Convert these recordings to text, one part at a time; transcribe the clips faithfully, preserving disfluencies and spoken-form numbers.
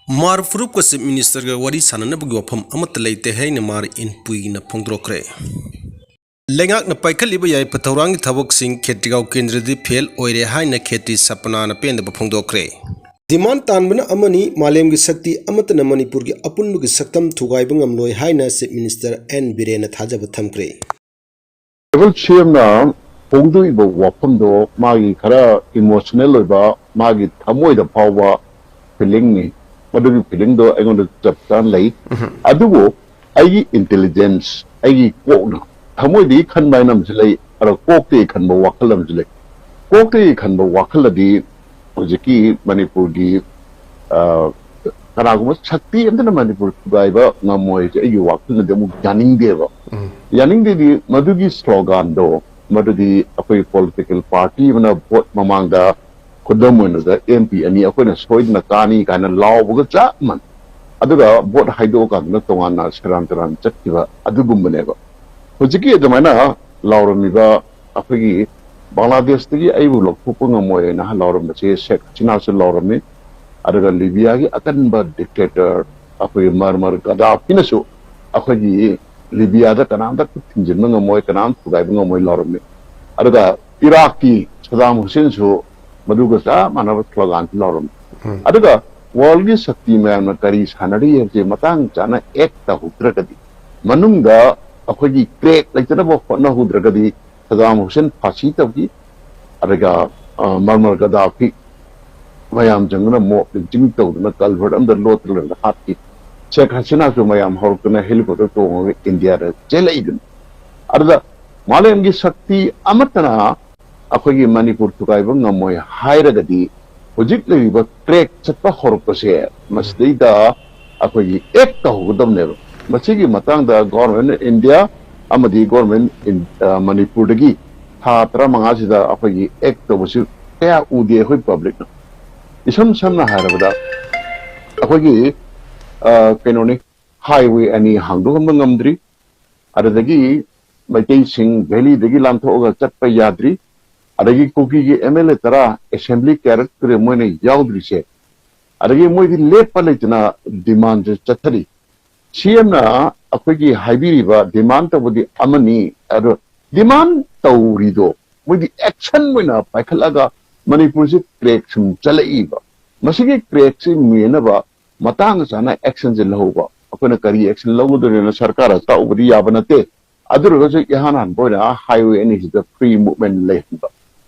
ꯃꯥꯔ ꯐꯔꯨꯞꯀ chief ꯃꯤꯅꯤꯁꯇꯔꯒ ꯋꯥꯔꯤ ꯁꯥꯟꯅꯅꯕꯒꯤ ꯋꯥꯐꯝ ꯑꯃꯠꯇ ꯂꯩꯇꯦ ꯍꯥꯏꯅ ꯃꯥꯔ ꯏꯟꯄꯨꯏꯅ ꯐꯣꯡꯗꯣꯛꯈ꯭ꯔꯦ꯫ ꯂꯩꯉꯥꯛꯅ ꯄꯥꯏꯈꯠꯂꯤꯕ ꯌꯥꯏꯐ ꯊꯧꯔꯥꯡꯒꯤ ꯊꯕꯛꯁꯤꯡ ꯈꯦꯇ꯭ꯔꯤꯒꯥꯎ ꯀꯦꯟꯗ꯭ꯔꯗꯤ ꯐꯦꯜ ꯑꯣꯏꯔꯦ ꯍꯥꯏꯅ ꯈꯦꯇ꯭ꯔꯤ ꯁꯄꯅꯥꯅ ꯄꯦꯟꯗꯕ ꯐꯣꯡꯗꯣꯛꯈ꯭ꯔꯦ꯫ ꯗꯤꯃꯥꯟ ꯇꯥꯟꯕꯅ ꯑꯃꯅꯤ, ꯃꯥꯂꯦꯝꯒꯤ ꯁꯛꯇꯤ ꯑꯃꯠꯇꯅ ꯃꯅꯤꯄꯨꯔꯒꯤ ꯑꯄꯨꯟꯕꯒꯤ ꯁꯛꯇꯝ ꯊꯨꯒꯥꯏꯕ ꯉꯝꯂꯣꯏ ꯍꯥꯏꯅ ꯆꯤꯐ ꯃꯤꯅꯤꯁꯇꯔ ꯑꯦꯟ ꯕꯤꯔꯦꯟꯅ ꯊꯥꯖꯕ ꯊꯝꯈ꯭ꯔꯦ꯫ ꯇ꯭ꯔꯥꯏꯕꯦꯜ ꯁꯤ ꯑꯦꯝꯅ ꯐꯣꯡꯗꯣꯛꯏꯕ ꯋꯥꯐꯝꯗꯣ ꯃꯥꯒꯤ ꯈꯔ ꯏꯃꯣꯁꯅꯦꯜ ꯑꯣꯏꯕ, ꯃꯥꯒꯤ ꯊꯃꯣꯏꯗ ꯐꯥꯎꯕ ꯐꯤꯂꯤꯡꯅꯤ, ꯃꯗꯨꯒꯤ ꯐꯤꯂꯤꯡꯗꯣ ꯑꯩꯉꯣꯟꯗ ꯆꯞ ꯆꯥꯅ ꯂꯩ꯫ ꯑꯗꯨꯕꯨ ꯑꯩꯒꯤ ꯏꯟꯇꯦꯂꯤꯖꯦꯟꯁ, ꯑꯩꯒꯤ ꯀꯣꯛꯅ, ꯊꯃꯣꯏꯗꯒꯤ ꯈꯟꯕ ꯍꯥꯏꯅ ꯑꯃꯁꯨ ꯂꯩ, ꯑꯗ ꯀꯣꯛꯇꯒꯤ ꯈꯟꯕ ꯋꯥꯈꯜ ꯑꯃꯁꯨ ꯂꯩ꯫ ꯀꯣꯛꯇꯒꯤ ꯈꯟꯕ ꯋꯥꯈꯜ ꯑꯗꯤ ꯍꯧꯖꯤꯛꯀꯤ ꯃꯅꯤꯄꯨꯔꯒꯤ, ꯑ, ꯀꯅꯥꯒꯨꯝꯕ ꯁꯛꯇꯤ ꯑꯃꯠꯇꯅ ꯃꯅꯤꯄꯨꯔ ꯊꯨꯒꯥꯏꯕ ꯉꯝꯃꯣꯏ ꯍꯥꯏꯁꯦ ꯑꯩꯒꯤ ꯋꯥꯈꯜꯅꯗꯤ ꯑꯃꯨꯛ ꯌꯥꯅꯤꯡꯗꯦꯕ꯫ ꯌꯥꯅꯤꯡꯗꯦꯗꯤ ꯃꯗꯨꯒꯤ ꯁ꯭ꯂꯣꯒꯥꯟꯗꯣ, ꯃꯗꯨꯗꯤ ꯑꯩꯈꯣꯏ ꯄꯣꯂꯤꯇꯤꯀꯦꯜ ꯄꯥꯔꯇꯤ ꯑꯃꯅ ꯚꯣꯠ ꯃꯃꯥꯡꯗ, ꯈꯨꯗꯝ ꯑꯣꯏꯅꯗ ꯑꯦꯝ ꯄꯤ ꯑꯅꯤ ꯑꯩꯈꯣꯏꯅ ꯁꯣꯏꯗꯅ ꯀꯥꯅꯤ ꯀꯥꯏꯅ ꯂꯥꯎꯕꯒ ꯆꯞ ꯃꯥꯟꯅꯩ꯫ ꯑꯗꯨꯒ ꯚꯣꯠ ꯍꯥꯏꯗꯣꯛꯑꯀꯥꯟꯗꯅ ꯇꯣꯉꯥꯟꯅ ꯁꯦꯔꯥꯟ ꯇꯨꯔꯥꯟ ꯆꯠꯈꯤꯕ ꯑꯗꯨꯒꯨꯝꯕꯅꯦꯕ꯫ ꯍꯧꯖꯤꯛꯀꯤ ꯑꯗꯨꯃꯥꯏꯅ ꯂꯥꯎꯔꯝꯃꯤꯕ ꯑꯩꯈꯣꯏꯒꯤ ꯕꯪꯒ꯭ꯂꯥꯗꯦꯁꯇꯒꯤ ꯑꯩꯕꯨ ꯂꯧꯊꯣꯛꯄ ꯉꯝꯃꯣꯏꯅ ꯂꯥꯎꯔꯝꯕꯁꯦ ꯁꯦꯛ ꯍꯁꯤꯅꯥꯁꯨ ꯂꯥꯎꯔꯝꯃꯤ, ꯑꯗꯨꯒ ꯂꯤꯕꯤꯌꯥꯒꯤ ꯑꯀꯟꯕ ꯗꯤꯛꯇꯦꯇꯔ ꯑꯩꯈꯣꯏꯒꯤ ꯃꯔꯃꯔ ꯒꯗꯥꯐꯤꯅꯁꯨ ꯑꯩꯈꯣꯏꯒꯤ ꯂꯤꯕꯤꯌꯥꯗ ꯀꯅꯥꯝꯇ ꯈꯨꯠ ꯊꯤꯡꯖꯤꯟꯕ ꯉꯝꯃꯣꯏ, ꯀꯅꯥꯝ ꯊꯨꯒꯥꯏꯕ ꯉꯝꯃꯣꯏ ꯂꯥꯎꯔꯝꯃꯤ꯫ ꯑꯗꯨꯒ ꯏꯔꯥꯛꯀꯤ ꯁꯗꯥꯝ ꯍꯨꯁꯦꯟꯁꯨ ꯃꯗꯨꯒ ꯆꯞ ꯃꯥꯟꯅꯕ ꯁ꯭ꯂꯣꯒꯥꯟꯁꯤ ꯂꯥꯎꯔꯝꯃꯤ꯫ ꯑꯗꯨꯒ ꯋꯥꯔꯜꯒꯤ ꯁꯛꯇꯤ ꯃꯌꯥꯝꯅ ꯀꯔꯤ ꯁꯥꯟꯅꯔꯤ ꯍꯥꯏꯕꯁꯦ ꯃꯇꯥꯡ ꯆꯥꯅ ꯑꯦꯛ ꯇꯧꯍꯧꯗ꯭ꯔꯒꯗꯤ, ꯃꯅꯨꯡꯗ ꯑꯩꯈꯣꯏꯒꯤ ꯀ꯭ꯔꯦꯛ ꯂꯩꯇꯅꯕ ꯍꯣꯠꯅꯍꯧꯗ꯭ꯔꯒꯗꯤ, ꯁꯗꯥꯝ ꯍꯨꯁꯦꯟ ꯐꯥꯁꯤ ꯇꯧꯈꯤ, ꯑꯗꯨꯒ, ꯑ, ꯃꯔꯃꯔ ꯒꯗꯥꯐꯤ ꯃꯌꯥꯝ ꯆꯪꯗꯨꯅ ꯃꯣꯞ ꯂꯤꯟꯆꯤꯡ ꯇꯧꯗꯨꯅ ꯀꯜꯚꯔꯠ ꯑꯃꯗ ꯂꯣꯠꯇꯨꯅ ꯍꯥꯠꯈꯤ꯫ ꯁꯦꯛ ꯍꯁꯤꯅꯥꯁꯨ ꯃꯌꯥꯝ ꯍꯧꯔꯛꯇꯨꯅ ꯍꯦꯂꯤꯀꯣꯞꯇꯔ ꯇꯣꯡꯉꯒ ꯏꯟꯗꯤꯌꯥꯗ ꯆꯦꯜꯂꯛꯏꯗꯨꯅꯤ꯫ ꯑꯗꯨꯗ ꯃꯥꯂꯦꯝꯒꯤ ꯁꯛꯇꯤ ꯑꯃꯠꯇꯅ ꯑꯩꯈꯣꯏꯒꯤ ꯃꯅꯤꯄꯨꯔ ꯊꯨꯒꯥꯏꯕ ꯉꯝꯃꯣꯏ ꯍꯥꯏꯔꯒꯗꯤ, ꯍꯧꯖꯤꯛ ꯂꯩꯔꯤꯕ ꯀ꯭ꯔꯦꯛ ꯆꯠꯄ ꯍꯧꯔꯛꯄꯁꯦ, ꯃꯁꯤꯗꯩꯗ ꯑꯩꯈꯣꯏꯒꯤ ꯑꯦꯛ ꯇꯧꯍꯧꯒꯗꯕꯅꯦꯕ꯫ ꯃꯁꯤꯒꯤ ꯃꯇꯥꯡꯗ Government of India ꯑꯃꯗꯤ Government in, ꯑ, ꯃꯅꯤꯄꯨꯔꯗꯒꯤ ꯊꯥ ꯇꯔꯥꯃꯉꯥꯁꯤꯗ ꯑꯩꯈꯣꯏꯒꯤ ꯑꯦꯛ ꯇꯧꯕꯁꯤ ꯀꯌꯥ ꯎꯗꯦ ꯑꯩꯈꯣꯏ ꯄꯕ꯭ꯂꯤꯛꯅ꯫ ꯏꯁꯝ ꯁꯝꯅ ꯍꯥꯏꯔꯕꯗ, ꯑꯩꯈꯣꯏꯒꯤ, ꯑ, ꯀꯩꯅꯣꯅꯤ, ꯍꯥꯏꯋꯦ ꯑꯅꯤ ꯍꯥꯡꯗꯣꯛꯍꯟꯕ ꯉꯝꯗ꯭ꯔꯤ, ꯑꯗꯨꯗꯒꯤ ꯃꯩꯇꯩꯁꯤꯡ ꯚꯦꯂꯤꯗꯒꯤ ꯂꯥꯟꯊꯣꯛꯑꯒ ꯆꯠꯄ ꯌꯥꯗ꯭ꯔꯤ, ꯑꯗꯒꯤ ꯀꯨꯀꯤꯒꯤ ꯑꯦꯝ ꯑꯦꯜ ꯑꯦ ꯇꯔꯥ ꯑꯦꯁꯦꯝꯕ꯭ꯂꯤ ꯀꯌꯥꯔꯛ ꯇꯨꯔꯦ ꯃꯣꯏꯅ ꯌꯥꯎꯗ꯭ꯔꯤꯁꯦ, ꯑꯗꯒꯤ ꯃꯣꯏꯗꯤ ꯂꯦꯞꯄ ꯂꯩꯇꯅ ꯗꯤꯃꯥꯟꯁꯦ ꯆꯠꯊꯔꯤ꯫ ꯁꯤ ꯑꯦꯝꯅ ꯑꯩꯈꯣꯏꯒꯤ ꯍꯥꯏꯕꯤꯔꯤꯕ ꯗꯤꯃꯥꯟ ꯇꯧꯕꯗꯤ ꯑꯃꯅꯤ, ꯑꯗꯣ ꯗꯤꯃꯥꯟ ꯇꯧꯔꯤꯗꯣ ꯃꯣꯏꯗꯤ ꯑꯦꯛꯁꯟ ꯑꯣꯏꯅ ꯄꯥꯏꯈꯠꯂꯒ ꯃꯅꯤꯄꯨꯔꯁꯤ ꯀ꯭ꯔꯦꯛ ꯁꯨꯝ ꯆꯠꯂꯛꯏꯕ꯫ ꯃꯁꯤꯒꯤ ꯀ꯭ꯔꯦꯛꯁꯤ ꯃꯦꯟꯅꯕ ꯃꯇꯥꯡ ꯆꯥꯅ ꯑꯦꯛꯁꯟꯁꯦ ꯂꯧꯕ꯫ ꯑꯩꯈꯣꯏꯅ ꯀꯔꯤ ꯑꯦꯛꯁꯟ ꯂꯧꯒꯗꯣꯏꯅꯣ ꯁꯔꯀꯥꯔ ꯑꯇꯥꯎꯕꯗꯤ ꯌꯥꯕ ꯅꯠꯇꯦ꯫ ꯑꯗꯨ ꯑꯣꯏꯔꯒꯁꯨ ꯏꯍꯥꯟ ꯍꯥꯟꯕ ꯑꯣꯏꯅ ꯍꯥꯏꯋꯦ ꯑꯅꯤꯁꯤꯗ ꯐ꯭ꯔꯤ ꯃꯨꯚꯃꯦꯟ ꯂꯩꯍꯟꯕ꯫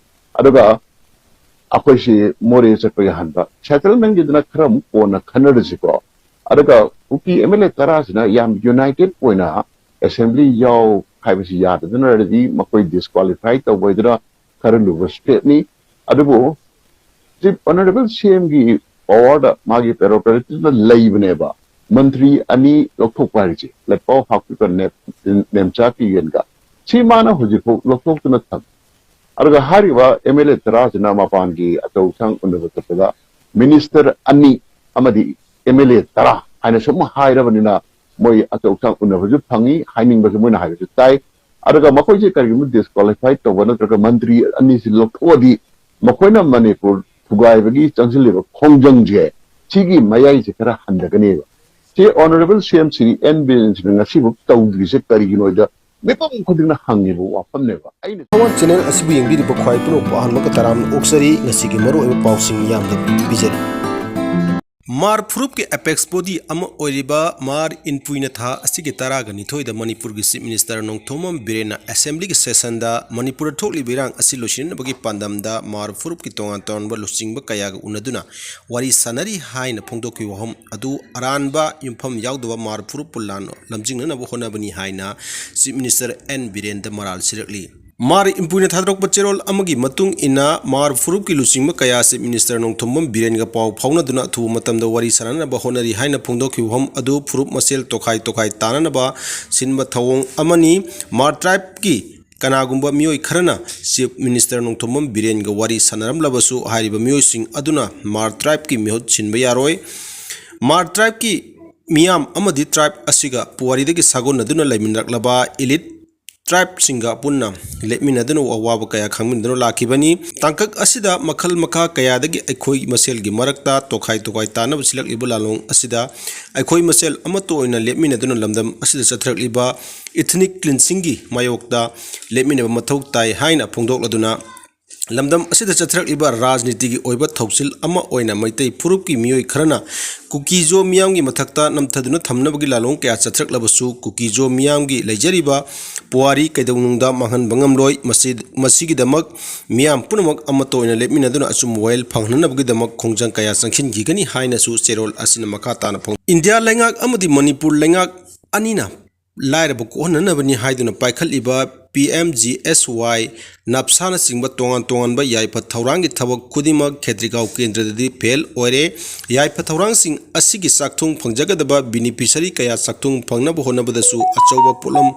ꯑꯗꯨꯒ ꯑꯩꯈꯣꯏꯁꯤ ꯃꯣꯔꯦ ꯆꯠꯄꯒꯤ ꯍꯟꯕ꯫ ꯁꯦꯇꯜꯃꯦꯟꯒꯤꯗꯨꯅ ꯈꯔ ꯑꯃꯨꯛ ꯀꯣꯟꯅ ꯈꯟꯅꯔꯁꯤꯀꯣ꯫ ꯑꯗꯨꯒ ꯀꯨꯀꯤ ꯑꯦꯝ ꯑꯦꯜ ꯑꯦ ꯇꯔꯥꯁꯤꯅ ꯌꯥꯝ ꯌꯨꯅꯥꯏꯇꯦꯠ ꯑꯣꯏꯅ ꯑꯦꯁꯦꯝꯕ꯭ꯂꯤ ꯌꯥꯎ ꯍꯥꯏꯕꯁꯤ ꯌꯥꯗꯗꯅ ꯂꯩꯔꯗꯤ ꯃꯈꯣꯏ ꯗꯤꯁꯀ꯭ꯋꯥꯂꯤꯐꯥꯏ ꯇꯧꯕ ꯍꯥꯏꯗꯨꯅ ꯈꯔ ꯂꯨꯕ ꯁ꯭ꯇꯦꯞꯅꯤ꯫ ꯑꯗꯨꯕꯨ ꯆꯤꯐ ꯑꯣꯅꯔꯦꯕꯜ ꯁꯤ ꯑꯦꯝꯒꯤ ꯄꯋꯥꯔꯗ, ꯃꯥꯒꯤ ꯄ꯭ꯔꯦꯔꯣꯒꯦꯇꯤꯚꯇ ꯂꯩꯕꯅꯦꯕ ꯃꯟꯇ꯭ꯔꯤ ꯑꯅꯤ ꯂꯧꯊꯣꯛꯄ ꯍꯥꯏꯔꯤꯁꯦ꯫ ꯂꯩꯄꯥꯎ ꯍꯥꯞꯄꯤꯕ ꯅꯦꯝ-, ꯅꯦꯝꯆꯥ ꯀꯤꯒꯦꯟꯒ꯫ ꯁꯤ ꯃꯥꯅ ꯍꯧꯖꯤꯛꯐꯥꯎ ꯂꯧꯊꯣꯛꯇꯨꯅ ꯊꯝꯃꯤ꯫ ꯑꯗꯨꯒ ꯍꯥꯏꯔꯤꯕ ꯑꯦꯝ ꯑꯦꯜ ꯑꯦ ꯇꯔꯥꯁꯤꯅ ꯃꯄꯥꯟꯒꯤ ꯑꯆꯧ ꯑꯁꯥꯡ ꯎꯅꯕ ꯆꯠꯄꯗ ꯃꯤꯅꯤꯁꯇꯔ ꯑꯅꯤ ꯑꯃꯗꯤ ꯑꯦꯝ ꯑꯦꯜ ꯑꯦ ꯇꯔꯥ ꯍꯥꯏꯅ ꯁꯨꯝ ꯍꯥꯏꯔꯕꯅꯤꯅ ꯃꯣꯏ ꯑꯆꯧ ꯑꯁꯥꯡ ꯎꯅꯕꯁꯨ ꯐꯪꯉꯤ, ꯍꯥꯏꯅꯤꯡꯕꯁꯨ ꯃꯣꯏꯅ ꯍꯥꯏꯕꯁꯨ ꯇꯥꯏ꯫ ꯑꯗꯨꯒ ꯃꯈꯣꯏꯁꯦ ꯀꯔꯤꯒꯨꯝꯕ ꯗꯤꯁꯀ꯭ꯋꯥꯂꯤꯐꯥꯏ ꯇꯧꯕ ꯅꯠꯇ꯭ꯔꯒ ꯃꯟꯇ꯭ꯔꯤ ꯑꯅꯤꯁꯤ ꯂꯧꯊꯣꯛꯑꯗꯤ ꯃꯈꯣꯏꯅ ꯃꯅꯤꯄꯨꯔ ꯊꯨꯒꯥꯏꯕꯒꯤ ꯆꯪꯁꯤꯜꯂꯤꯕ ꯈꯣꯡꯖꯪꯁꯦ ꯁꯤꯒꯤ ꯃꯌꯥꯏꯁꯦ ꯈꯔ ꯍꯟꯊꯒꯅꯦꯕ꯫ ꯁꯤ ꯑꯣꯅꯔꯦꯕꯜ ꯁꯤ ꯑꯦꯝ ꯁꯤꯔꯤ ꯑꯦꯟ ꯕꯤꯔꯦꯟꯁꯤꯅ ꯉꯁꯤꯐꯥꯎ ꯇꯧꯗ꯭ꯔꯤꯁꯦ ꯀꯔꯤꯒꯤꯅꯣꯗ ꯃꯤꯄꯨꯝ ꯈꯨꯗꯤꯡꯅ ꯍꯪꯉꯤꯕ ꯋꯥꯐꯝꯅꯦꯕ꯫ ꯑꯩꯅ ꯑꯋꯥ ꯆꯦꯅꯦꯜ ꯑꯁꯤꯕꯨ ꯌꯦꯡꯕꯤꯔꯤꯕ ꯈ꯭ꯋꯥꯏ ꯄꯨꯝꯅꯃꯛꯄꯨ ꯑꯍꯥꯟꯕꯒ ꯇꯔꯥꯝꯅ ꯑꯣꯛꯆꯔꯤ꯫ ꯉꯁꯤꯒꯤ ꯃꯔꯨꯑꯣꯏꯕ ꯄꯥꯎꯁꯤꯡ ꯌꯥꯝꯅ ꯄꯤꯖꯔꯤ꯫ ꯃꯥꯔ ꯐꯨꯔꯨꯞꯀꯤ ꯑꯦꯄꯦꯛꯁ ꯕꯣꯗꯤ ꯑꯃ ꯑꯣꯏꯔꯤꯕ ꯃꯥꯔ ꯏꯟꯄꯨꯏꯅ ꯊꯥ ꯑꯁꯤꯒꯤ ꯇꯔꯥꯒ ꯅꯤꯊꯣꯏꯗ ꯃꯅꯤꯄꯨꯔꯒꯤ ꯆꯤꯐ ꯃꯤꯅꯤꯁꯇꯔ ꯅꯣꯡꯊꯣꯝꯕꯝ ꯕꯤꯔꯦꯟꯅ ꯑꯦꯁꯦꯝꯕ꯭ꯂꯤꯒꯤ ꯁꯦꯁꯟꯗ ꯃꯅꯤꯄꯨꯔꯗ ꯊꯣꯛꯂꯤꯕ ꯏꯔꯥꯡ ꯑꯁꯤ ꯂꯣꯏꯁꯤꯟꯅꯕꯒꯤ ꯄꯥꯟꯗꯝꯗ ꯃꯥꯔ ꯐꯨꯔꯨꯞꯀꯤ ꯇꯣꯉꯥꯟ ꯇꯣꯉꯥꯟꯕ ꯂꯨꯆꯤꯡꯕ ꯀꯌꯥꯒ ꯎꯅꯗꯨꯅ ꯋꯥꯔꯤ ꯁꯥꯟꯅꯔꯤ ꯍꯥꯏꯅ ꯐꯣꯡꯗꯣꯛꯈꯤꯕ ꯋꯥꯐꯝ ꯑꯗꯨ ꯑꯔꯥꯟꯕ ꯌꯨꯝꯐꯝ ꯌꯥꯎꯗꯕ ꯃꯥꯔ ꯐꯨꯔꯨꯞꯄꯨ ꯂꯥꯟ ꯂꯝꯖꯤꯡꯅꯅꯕ ꯍꯣꯠꯅꯕꯅꯤ ꯍꯥꯏꯅ ꯆꯤꯐ ꯃꯤꯅꯤꯁꯇꯔ ꯑꯦꯟ ꯕꯤꯔꯦꯟꯗ ꯃꯔꯥꯜ ꯁꯤꯔꯛꯂꯤ꯫ ꯃꯥꯔ ꯏꯝꯄꯨꯏꯅ ꯊꯥꯗꯣꯔꯛꯄ ꯆꯦꯔꯣꯜ ꯑꯃꯒꯤ ꯃꯇꯨꯡ ꯏꯟꯅ, ꯃꯥꯔ ꯐꯨꯔꯨꯞꯀꯤ ꯂꯨꯆꯤꯡꯕ ꯀꯌꯥ ꯆꯤꯐ ꯃꯤꯅꯤꯁꯇꯔ ꯅꯣꯡꯊꯣꯝꯕꯝ ꯕꯤꯔꯦꯟꯒ ꯄꯥꯎ ꯐꯥꯎꯅꯗꯨꯅ ꯑꯊꯨꯕ ꯃꯇꯝꯗ ꯋꯥꯔꯤ ꯁꯥꯟꯅꯅꯕ ꯍꯣꯠꯅꯔꯤ ꯍꯥꯏꯅ ꯐꯣꯡꯗꯣꯛꯈꯤꯕ ꯋꯥꯐꯝ ꯑꯗꯨ ꯐꯨꯔꯨꯞ ꯃꯁꯦꯜ ꯇꯣꯈꯥꯏ ꯇꯣꯈꯥꯏ ꯇꯥꯅꯅꯕ ꯁꯤꯟꯕ ꯊꯧꯑꯣꯡ ꯑꯃꯅꯤ꯫ ꯃꯥꯔ ꯇ꯭ꯔꯥꯏꯕꯀꯤ ꯀꯅꯥꯒꯨꯝꯕ ꯃꯤꯑꯣꯏ ꯈꯔꯅ ꯆꯤꯐ ꯃꯤꯅꯤꯁꯇꯔ ꯅꯣꯡꯊꯣꯝꯕꯝ ꯕꯤꯔꯦꯟꯒ ꯋꯥꯔꯤ ꯁꯥꯟꯅꯔꯝꯂꯕꯁꯨ, ꯍꯥꯏꯔꯤꯕ ꯃꯤꯑꯣꯏꯁꯤꯡ ꯑꯗꯨꯅ ꯃꯥꯔ ꯇ꯭ꯔꯥꯏꯕꯀꯤ ꯃꯤꯍꯨꯠ ꯁꯤꯟꯕ ꯌꯥꯔꯣꯏ꯫ ꯃꯥꯔ ꯇ꯭ꯔꯥꯏꯕꯀꯤ ꯃꯤꯌꯥꯝ ꯑꯃꯗꯤ ꯇ꯭ꯔꯥꯏꯕ ꯑꯁꯤꯒ ꯄꯨꯋꯥꯔꯤꯗꯒꯤ ꯁꯥꯒꯣꯟꯅꯗꯨꯅ ꯂꯩꯃꯤꯟꯅꯔꯛꯂꯕ ꯏꯂꯤꯠ ꯇ꯭ꯔꯥꯏꯕꯁꯤꯡꯒ ꯄꯨꯟꯅ ꯂꯦꯞꯃꯤꯟꯅꯗꯨꯅ ꯑꯋꯥꯕ ꯀꯌꯥ ꯈꯪꯃꯤꯟꯅꯗꯨꯅ ꯂꯥꯛꯈꯤꯕꯅꯤ꯫ ꯇꯥꯡꯀꯛ ꯑꯁꯤꯗ ꯃꯈꯜ ꯃꯈꯥ ꯀꯌꯥꯗꯒꯤ ꯑꯩꯈꯣꯏ ꯃꯁꯦꯜꯒꯤ ꯃꯔꯛꯇ ꯇꯣꯈꯥꯏ ꯇꯣꯈꯥꯏ ꯇꯥꯅꯕ ꯁꯤꯜꯂꯛꯂꯤꯕ ꯂꯥꯂꯣꯡ ꯑꯁꯤꯗ ꯑꯩꯈꯣꯏ ꯃꯁꯦꯜ ꯑꯃꯠꯇ ꯑꯣꯏꯅ ꯂꯦꯞꯃꯤꯟꯅꯗꯨꯅ ꯂꯝꯗꯝ ꯑꯁꯤꯗ ꯆꯠꯊꯔꯛꯂꯤꯕ ethnic cleansingꯒꯤ ꯃꯥꯌꯣꯛꯇ ꯂꯦꯞꯃꯤꯟꯅꯕ ꯃꯊꯧ ꯇꯥꯏ ꯍꯥꯏꯅ ꯐꯣꯡꯗꯣꯛꯂꯗꯨꯅ ꯂꯝꯗꯝ ꯑꯁꯤꯗ ꯆꯠꯊꯔꯛꯂꯤꯕ ꯔꯥꯖꯅꯤꯇꯤꯒꯤ ꯑꯣꯏꯕ ꯊꯧꯁꯤꯜ ꯑꯃ ꯑꯣꯏꯅ ꯃꯩꯇꯩ ꯐꯨꯔꯨꯞꯀꯤ ꯃꯤꯑꯣꯏ ꯈꯔꯅ ꯀꯨꯀꯤꯖꯣ ꯃꯤꯌꯥꯝꯒꯤ ꯃꯊꯛꯇ ꯅꯝꯊꯗꯨꯅ ꯊꯝꯅꯕꯒꯤ ꯂꯥꯂꯣꯡ ꯀꯌꯥ ꯆꯠꯊꯔꯛꯂꯕꯁꯨ ꯀꯨꯀꯤꯖꯣ ꯃꯤꯌꯥꯝꯒꯤ ꯂꯩꯖꯔꯤꯕ ꯄꯨꯋꯥꯔꯤ ꯀꯩꯗꯧꯅꯨꯡꯗ ꯃꯥꯡꯍꯟꯕ ꯉꯝꯂꯣꯏ꯫ ꯃꯁꯤ-, ꯃꯁꯤꯒꯤꯗꯃꯛ ꯃꯤꯌꯥꯝ ꯄꯨꯝꯅꯃꯛ ꯑꯃꯠꯇ ꯑꯣꯏꯅ ꯂꯦꯞꯃꯤꯟꯅꯗꯨꯅ ꯑꯆꯨꯝꯕ ꯋꯥꯌꯦꯜ ꯐꯪꯍꯟꯅꯕꯒꯤꯗꯃꯛ ꯈꯣꯡꯖꯪ ꯀꯌꯥ ꯆꯪꯁꯤꯟꯈꯤꯒꯅꯤ ꯍꯥꯏꯅꯁꯨ ꯆꯦꯔꯣꯜ ꯑꯁꯤꯅ ꯃꯈꯥ ꯇꯥꯅ ꯐꯣꯡ-, ꯏꯟꯗꯤꯌꯥ ꯂꯩꯉꯥꯛ ꯑꯃꯗꯤ ꯃꯅꯤꯄꯨꯔ ꯂꯩꯉꯥꯛ ꯑꯅꯤꯅ ꯂꯥꯏꯔꯕ ꯀꯣꯛꯍꯟꯅꯅꯕꯅꯤ ꯍꯥꯏꯗꯨꯅ ꯄꯥꯏꯈꯠꯂꯤꯕ P M G S Y, ꯅꯞꯁꯥꯅꯆꯤꯡꯕ ꯇꯣꯉꯥꯟ ꯇꯣꯉꯥꯟꯕ ꯌꯥꯏꯐ ꯊꯧꯔꯥꯡꯒꯤ ꯊꯕꯛ ꯈꯨꯗꯤꯡꯃꯛ ꯈꯦꯇ꯭ꯔꯤꯒꯥꯎ ꯀꯦꯟꯗ꯭ꯔꯗꯗꯤ ꯐꯦꯜ ꯑꯣꯏꯔꯦ꯫ ꯌꯥꯏꯐ ꯊꯧꯔꯥꯡꯁꯤꯡ ꯑꯁꯤꯒꯤ ꯆꯥꯛꯊꯨꯡ ꯐꯪꯖꯒꯗꯕ ꯕꯤꯅꯤꯐꯤꯁꯔꯤ ꯀꯌꯥ ꯆꯥꯛꯊꯨꯡ ꯐꯪꯅꯕ ꯍꯣꯠꯅꯕꯗꯁꯨ ꯑꯆꯧꯕ ꯄꯣꯠꯂꯝ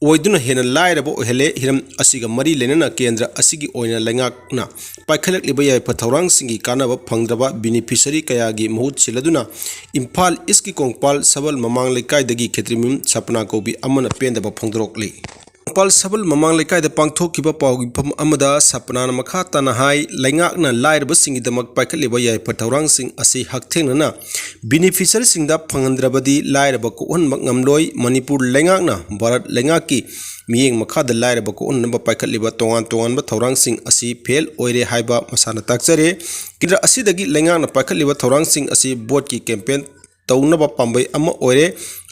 ꯑꯣꯏꯗꯨꯅ ꯍꯦꯟꯅ ꯂꯥꯏꯔꯕ ꯑꯣꯏꯍꯜꯂꯦ꯫ ꯍꯤꯔꯝ ꯑꯁꯤꯒ ꯃꯔꯤ ꯂꯩꯅꯅ ꯀꯦꯟꯗ꯭ꯔ ꯑꯁꯤꯒꯤ ꯑꯣꯏꯅ ꯂꯩꯉꯥꯛꯅ ꯄꯥꯏꯈꯠꯂꯛꯂꯤꯕ ꯌꯥꯏꯐ ꯊꯧꯔꯥꯡꯁꯤꯡꯒꯤ ꯀꯥꯟꯅꯕ ꯐꯪꯗ꯭ꯔꯕ ꯕꯤꯅꯤꯐꯤꯁꯔꯤ ꯀꯌꯥꯒꯤ ꯃꯍꯨꯠ ꯁꯤꯜꯂꯗꯨꯅ ꯏꯝꯐꯥꯜ ꯏꯁꯀꯤ ꯀꯣꯡꯄꯥꯜ ꯁꯕꯜ ꯃꯃꯥꯡ ꯂꯩꯀꯥꯏꯗꯒꯤ ꯈꯦꯇ꯭ꯔꯤꯃꯌꯨꯝ ꯁꯄꯅꯥ ꯀꯧꯕꯤ ꯑꯃꯅ ꯄꯦꯟꯗꯕ ꯐꯣꯡꯗꯣꯔꯛꯂꯤ꯫ ꯀꯣꯡꯄꯥꯜ ꯁꯕꯜ ꯃꯃꯥꯡ ꯂꯩꯀꯥꯏꯗ ꯄꯥꯡꯊꯣꯛꯈꯤꯕ ꯄꯥꯎꯒꯤ ꯐꯝ ꯑꯃꯗ ꯁꯄꯅꯥꯅ ꯃꯈꯥ ꯇꯥꯅ ꯍꯥꯏ, ꯂꯩꯉꯥꯛꯅ ꯂꯥꯏꯔꯕꯁꯤꯡꯒꯤꯗꯃꯛ ꯄꯥꯏꯈꯠꯂꯤꯕ ꯌꯥꯏꯐ ꯊꯧꯔꯥꯡꯁꯤꯡ ꯑꯁꯤ ꯍꯛꯊꯦꯡꯅꯅ ꯕꯤꯅꯤꯐꯤꯁꯔꯤꯁꯤꯡꯗ ꯐꯪꯍꯟꯗ꯭ꯔꯕꯗꯤ ꯂꯥꯏꯔꯕ ꯀꯣꯛꯍꯟꯕ ꯉꯝꯂꯣꯏ꯫ ꯃꯅꯤꯄꯨꯔ ꯂꯩꯉꯥꯛꯅ ꯚꯥꯔꯠ ꯂꯩꯉꯥꯛꯀꯤ ꯃꯤꯠꯌꯦꯡ ꯃꯈꯥꯗ ꯂꯥꯏꯔꯕ ꯀꯣꯛꯍꯟꯅꯕ ꯄꯥꯏꯈꯠꯂꯤꯕ ꯇꯣꯉꯥꯟ ꯇꯣꯉꯥꯟꯕ ꯊꯧꯔꯥꯡꯁꯤꯡ ꯑꯁꯤ ꯐꯦꯜ ꯑꯣꯏꯔꯦ ꯍꯥꯏꯕ ꯃꯁꯥꯅ ꯇꯥꯛꯆꯔꯦ꯫ ꯀꯦꯟꯗ꯭ꯔ ꯑꯁꯤꯗꯒꯤ ꯂꯩꯉꯥꯛꯅ ꯄꯥꯏꯈꯠꯂꯤꯕ ꯊꯧꯔꯥꯡꯁꯤꯡ ꯑꯁꯤ ꯚꯣꯠꯀꯤ ꯀꯦꯝꯄꯦꯟ ꯇꯧꯅꯕ ꯄꯥꯝꯕꯩ ꯑꯃ ꯑꯣꯏꯔꯦ꯫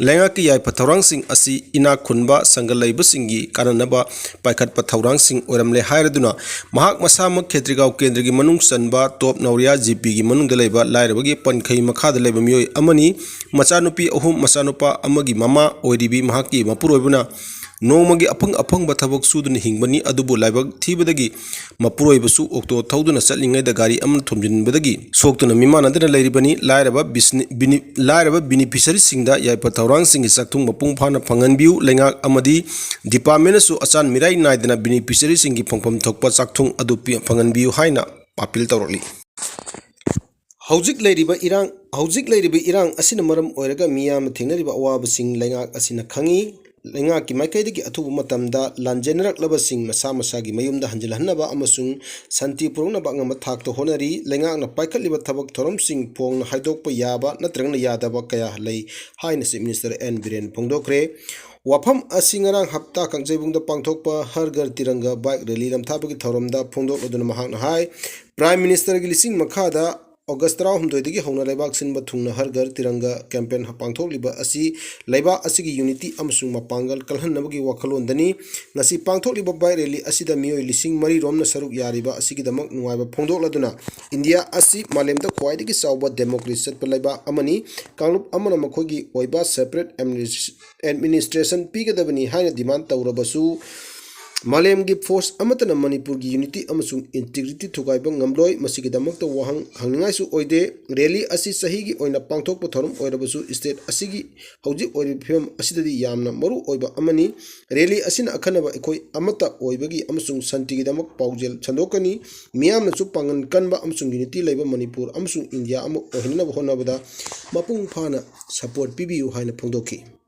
ꯂꯩꯉꯥꯛꯀꯤ ꯌꯥꯏꯐ ꯊꯧꯔꯥꯡꯁꯤꯡ ꯑꯁꯤ ꯏꯅꯥꯛ ꯈꯨꯟꯕ ꯁꯪꯒ ꯂꯩꯕꯁꯤꯡꯒꯤ ꯀꯥꯟꯅꯅꯕ ꯄꯥꯏꯈꯠꯄ ꯊꯧꯔꯥꯡꯁꯤꯡ ꯑꯣꯏꯔꯝꯂꯦ ꯍꯥꯏꯔꯗꯨꯅ ꯃꯍꯥꯛ ꯃꯁꯥꯃꯛ ꯈꯦꯇ꯭ꯔꯤꯒꯥꯎ ꯀꯦꯟꯗ꯭ꯔꯒꯤ ꯃꯅꯨꯡ ꯆꯟꯕ ꯇꯣꯞ ꯅꯧꯔꯤꯌꯥ G Pꯒꯤ ꯃꯅꯨꯡꯗ ꯂꯩꯕ ꯂꯥꯏꯔꯕꯒꯤ ꯄꯟꯈꯩ ꯃꯈꯥꯗ ꯂꯩꯕ ꯃꯤꯑꯣꯏ ꯑꯃꯅꯤ꯫ ꯃꯆꯥꯅꯨꯄꯤ ꯑꯍꯨꯝ, ꯃꯆꯥꯅꯨꯄꯥ ꯑꯃꯒꯤ ꯃꯃꯥ ꯑꯣꯏꯔꯤꯕꯤ ꯃꯍꯥꯛꯀꯤ ꯃꯄꯨꯔꯣꯏꯕꯅ ꯅꯣꯡꯃꯒꯤ ꯑꯐꯪ ꯑꯐꯪꯕ ꯊꯕꯛ ꯁꯨꯗꯨꯅ ꯍꯤꯡꯕꯅꯤ꯫ ꯑꯗꯨꯕꯨ ꯂꯥꯏꯕꯛ ꯊꯤꯕꯗꯒꯤ ꯃꯄꯨꯔꯣꯏꯕꯁꯨ ꯑꯣꯛꯇꯣ ꯊꯧꯗꯨꯅ ꯆꯠꯂꯤꯉꯩꯗ ꯒꯥꯔꯤ ꯑꯃꯅ ꯊꯣꯝꯖꯤꯟꯕꯗꯒꯤ ꯁꯣꯛꯇꯨꯅ ꯃꯤꯃꯥꯟꯅꯗꯅ ꯂꯩꯔꯤꯕꯅꯤ꯫ ꯂꯥꯏꯔꯕ ꯕꯤꯁꯅꯤ-, ꯕꯤꯅꯤ-, ꯂꯥꯏꯔꯕ ꯕꯤꯅꯤꯐꯤꯁꯔꯤꯁꯤꯡꯗ ꯌꯥꯏꯐ ꯊꯧꯔꯥꯡꯁꯤꯡꯒꯤ ꯆꯥꯛꯊꯨꯡ ꯃꯄꯨꯡ ꯐꯥꯅ ꯐꯪꯍꯟꯕꯤꯌꯨ꯫ ꯂꯩꯉꯥꯛ ꯑꯃꯗꯤ ꯗꯤꯄꯥꯔꯠꯃꯦꯟꯅꯁꯨ ꯑꯆꯥꯟ ꯃꯤꯔꯥꯏ ꯅꯥꯏꯗꯅ ꯕꯤꯅꯤꯐꯤꯁꯔꯤꯁꯤꯡꯒꯤ ꯐꯪꯐꯝ ꯊꯣꯛꯄ ꯆꯥꯛꯊꯨꯡ ꯑꯗꯨ ꯄꯤ-, ꯐꯪꯍꯟꯕꯤꯌꯨ ꯍꯥꯏꯅ ꯑꯥꯄꯤꯜ ꯇꯧꯔꯛꯂꯤ꯫ ꯍꯧꯖꯤꯛ ꯂꯩꯔꯤꯕ ꯏꯔꯥꯡ, ꯍꯧꯖꯤꯛ ꯂꯩꯔꯤꯕ ꯏꯔꯥꯡ ꯑꯁꯤꯅ ꯃꯔꯝ ꯑꯣꯏꯔꯒ ꯃꯤꯌꯥꯝꯅ ꯊꯦꯡꯅꯔꯤꯕ ꯑꯋꯥꯕꯁꯤꯡ ꯂꯩꯉꯥꯛ ꯑꯁꯤꯅ ꯈꯪꯏ꯫ ꯂꯩꯉꯥꯛꯀꯤ ꯃꯥꯏꯀꯩꯗꯒꯤ ꯑꯊꯨꯕ ꯃꯇꯝꯗ ꯂꯥꯟꯖꯦꯟꯅꯔꯛꯂꯕꯁꯤꯡ ꯃꯁꯥ ꯃꯁꯥꯒꯤ ꯃꯌꯨꯝꯗ ꯍꯟꯖꯤꯜꯍꯟꯅꯕ ꯑꯃꯁꯨꯡ ꯁꯥꯟꯇꯤ ꯄꯨꯔꯛꯅꯕ ꯑꯉꯝꯕ ꯊꯥꯛꯇ ꯍꯣꯠꯅꯔꯤ꯫ ꯂꯩꯉꯥꯛꯅ ꯄꯥꯏꯈꯠꯂꯤꯕ ꯊꯕꯛ ꯊꯧꯔꯝꯁꯤꯡ ꯐꯣꯡꯅ ꯍꯥꯏꯗꯣꯛꯄ ꯌꯥꯕ ꯅꯠꯇ꯭ꯔꯒꯅ ꯌꯥꯗꯕ ꯀꯌꯥ ꯂꯩ ꯍꯥꯏꯅ Chief Minister N ꯕꯤꯔꯦꯟ ꯐꯣꯡꯗꯣꯛꯈ꯭ꯔꯦ꯫ ꯋꯥꯐꯝ ꯑꯁꯤ ꯉꯔꯥꯡ ꯍꯞꯇꯥ ꯀꯥꯡꯖꯩꯕꯨꯡꯗ ꯄꯥꯡꯊꯣꯛꯄ ꯍꯔ ꯘꯔ ꯇꯤꯔꯪꯒ bike rally ꯂꯝꯊꯥꯕꯒꯤ ꯊꯧꯔꯝꯗ ꯐꯣꯡꯗꯣꯛꯂꯗꯨꯅ ꯃꯍꯥꯛꯅ ꯍꯥꯏ, Prime Ministerꯒꯤ ꯂꯤꯁꯤꯡ ꯃꯈꯥꯗ August ꯇꯔꯥꯍꯨꯝꯗꯣꯏꯗꯒꯤ ꯍꯧꯅ ꯂꯩꯕꯥꯛ ꯁꯤꯟꯕ ꯊꯨꯡꯅ ꯍꯔ ꯘꯔ ꯇꯤꯔꯪꯒ campaign ꯄꯥꯡꯊꯣꯛꯂꯤꯕ ꯑꯁꯤ ꯂꯩꯕꯥꯛ ꯑꯁꯤꯒꯤ unity ꯑꯃꯁꯨꯡ ꯃꯄꯥꯡꯒꯜ ꯀꯜꯍꯟꯅꯕꯒꯤ ꯋꯥꯈꯜꯂꯣꯟꯗꯅꯤ꯫ ꯉꯁꯤ ꯄꯥꯡꯊꯣꯛꯂꯤꯕ bike rally ꯑꯁꯤꯗ ꯃꯤꯑꯣꯏ ꯂꯤꯁꯤꯡ ꯃꯔꯤ ꯔꯣꯝꯅ ꯁꯔꯨꯛ ꯌꯥꯔꯤꯕ ꯑꯁꯤꯒꯤꯗꯃꯛ ꯅꯨꯡꯉꯥꯏꯕ ꯐꯣꯡꯗꯣꯛꯂꯗꯨꯅ, ꯏꯟꯗꯤꯌꯥ ꯑꯁꯤ ꯃꯥꯂꯦꯝꯗ ꯈ꯭ꯋꯥꯏꯗꯒꯤ ꯆꯥꯎꯕ democracy ꯆꯠꯄ ꯂꯩꯕꯥꯛ ꯑꯃꯅꯤ꯫ ꯀꯥꯡꯂꯨꯞ ꯑꯃꯅ ꯃꯈꯣꯏꯒꯤ ꯑꯣꯏꯕ separate administ-, administration ꯄꯤꯒꯗꯕꯅꯤ ꯍꯥꯏꯅ demand ꯇꯧꯔꯕꯁꯨ, ꯃꯥꯂꯦꯝꯒꯤ force ꯑꯃꯠꯇꯅ ꯃꯅꯤꯄꯨꯔꯒꯤ unity ꯑꯃꯁꯨꯡ integrity ꯊꯨꯒꯥꯏꯕ ꯉꯝꯂꯣꯏ꯫ ꯃꯁꯤꯒꯤꯗꯃꯛꯇ ꯋꯥꯍꯪ ꯍꯪꯅꯤꯡꯉꯥꯏꯁꯨ ꯑꯣꯏꯗꯦ꯫ Rally ꯑꯁꯤ ꯆꯍꯤꯒꯤ ꯑꯣꯏꯅ ꯄꯥꯡꯊꯣꯛꯄ ꯊꯧꯔꯝ ꯑꯣꯏꯔꯕꯁꯨ, state ꯑꯁꯤꯒꯤ ꯍꯧꯖꯤꯛ ꯑꯣꯏꯔꯤꯕ ꯐꯤꯕꯝ ꯑꯁꯤꯗꯗꯤ ꯌꯥꯝꯅ ꯃꯔꯨ ꯑꯣꯏꯕ ꯑꯃꯅꯤ꯫ Rally ꯑꯁꯤꯅ ꯑꯈꯟꯅꯕ ꯑꯩꯈꯣꯏ ꯑꯃꯠꯇ ꯑꯣꯏꯕꯒꯤ ꯑꯃꯁꯨꯡ ꯁꯥꯟꯇꯤꯒꯤꯗꯃꯛ ꯄꯥꯎꯖꯦꯜ ꯁꯟꯗꯣꯛꯀꯅꯤ꯫ ꯃꯤꯌꯥꯝꯅꯁꯨ ꯄꯥꯡꯒꯜ ꯀꯟꯕ ꯑꯃꯁꯨꯡ unity ꯂꯩꯕ ꯃꯅꯤꯄꯨꯔ ꯑꯃꯁꯨꯡ ꯏꯟꯗꯤꯌꯥ ꯑꯃ ꯑꯣꯏꯍꯟꯅꯕ ꯍꯣꯠꯅꯕꯗ ꯃꯄꯨꯡ ꯐꯥꯅ support ꯄꯤꯕꯤꯌꯨ ꯍꯥꯏꯅ ꯐꯣꯡꯗꯣꯛꯈꯤ꯫